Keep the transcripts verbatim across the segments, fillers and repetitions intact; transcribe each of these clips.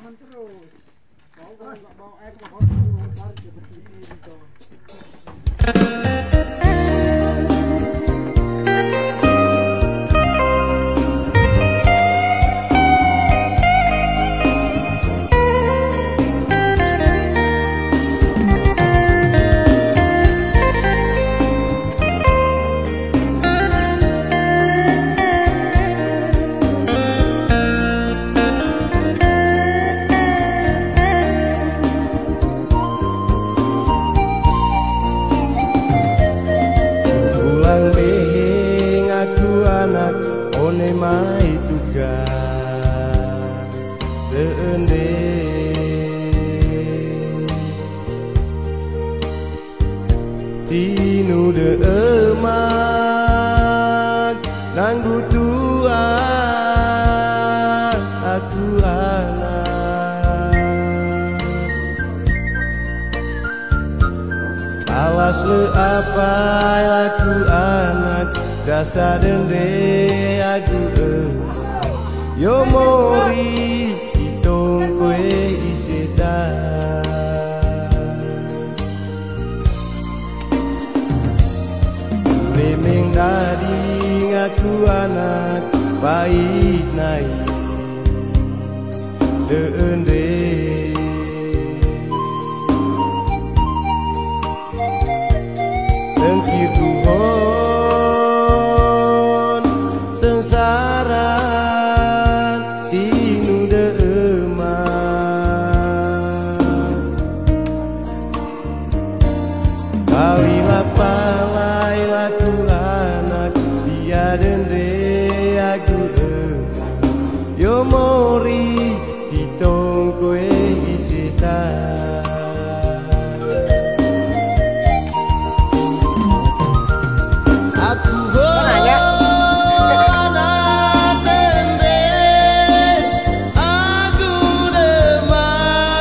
Terus. Pulang beheng aku anak, one mai tugas teende. Tinude emak, nanggu tua aku anak. Alas le apai laku anak, jasa dende aku emak. Yo mori itong kue iseta. Lemeng dadi ngaku anak pait nai dende. Tengkir tuhon sengsara tinude emak. Kali lapalai laku anak, dia dende aku emak. Yo mori titong kue iseta. Aku ho anak dende, aku demak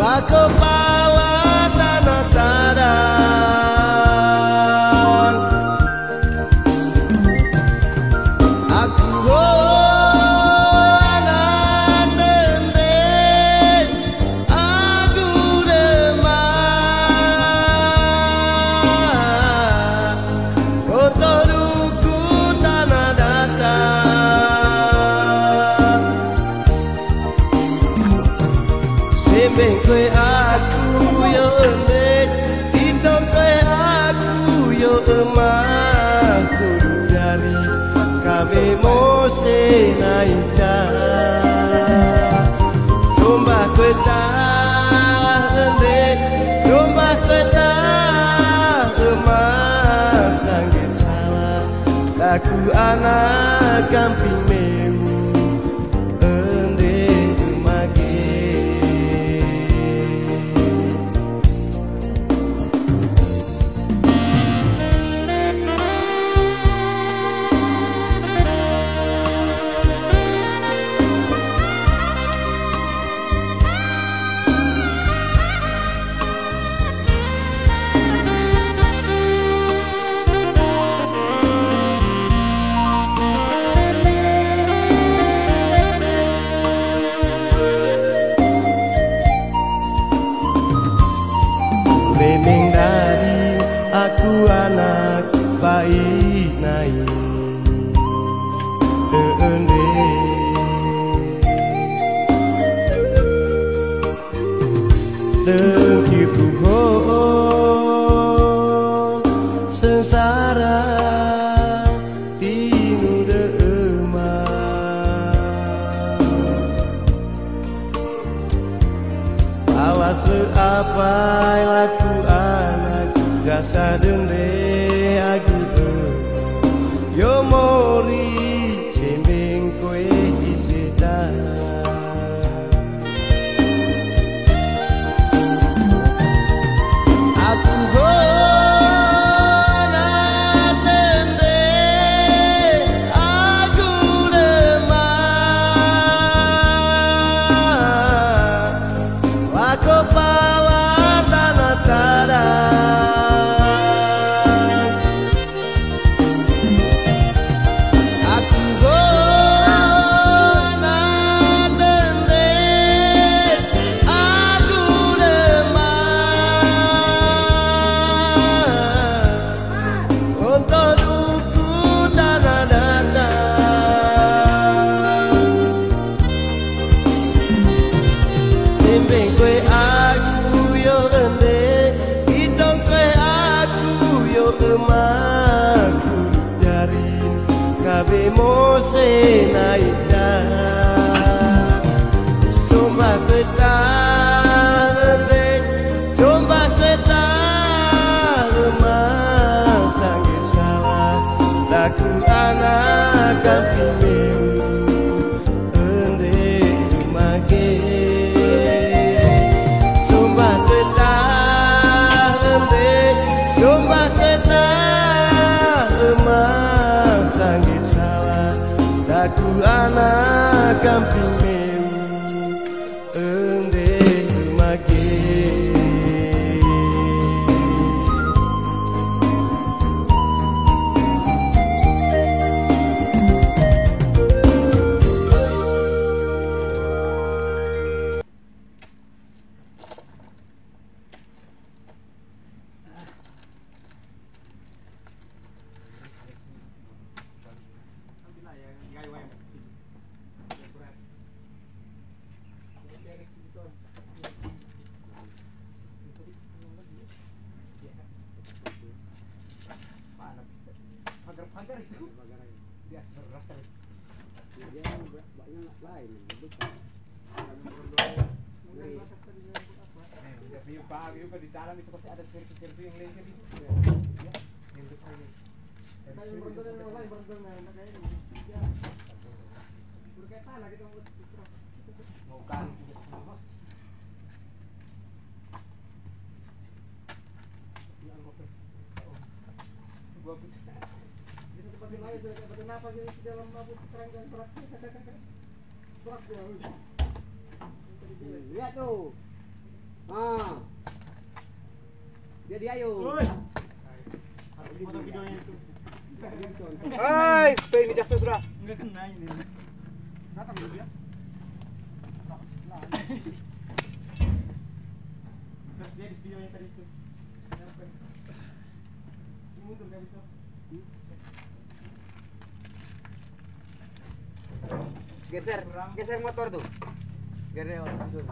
lako pala tanah tadang. Aku ho anak dende, aku demak oto duku tanah datar. Sembeng kue aku yo ende, titong kue aku yo emak, kudu jari kabe mose naita. Sombah kue ta ende, sombah kue ta emak, sanggen salah laku anak kamping meu. Ende mage. Lemeng dadi aku anak pait nai. Ende. Tengkir tuhon sengsara tinude emak. Awas le apai laku anak, jasa dende aku emak. Yo mori sembeng kue iseta. Aku ho anak dende, aku demak lako pala tanah Naida, sombah keta ende, sombah keta lemah, sangge salah, daku anak kampung meu, ende rumah ge. Sombah keta ende, sombah keta lemah, sangge salah, daku anak kampung meu, ende rumah ge. Pagar-pagar itu. Dia berat. Dia banyak lain, bukan. Udah view, Pak, view ke di dalam itu pasti ada serpi-serpi yang lengket itu. Ya, yang depan ini. Mau kan. Gua bisa. Kenapa jadi di dalam mabuk kerangkang berat? Lihat tuh. Ah. Jadi ayo. Woi. Harus foto videonya itu. Hai, P M I Jaksa sudah. Enggak kena ini. Datang dulu ya. Terus dia di videonya tadi itu. Ini mundur dari itu. Geser, geser motor tuh. Biar dia mundur.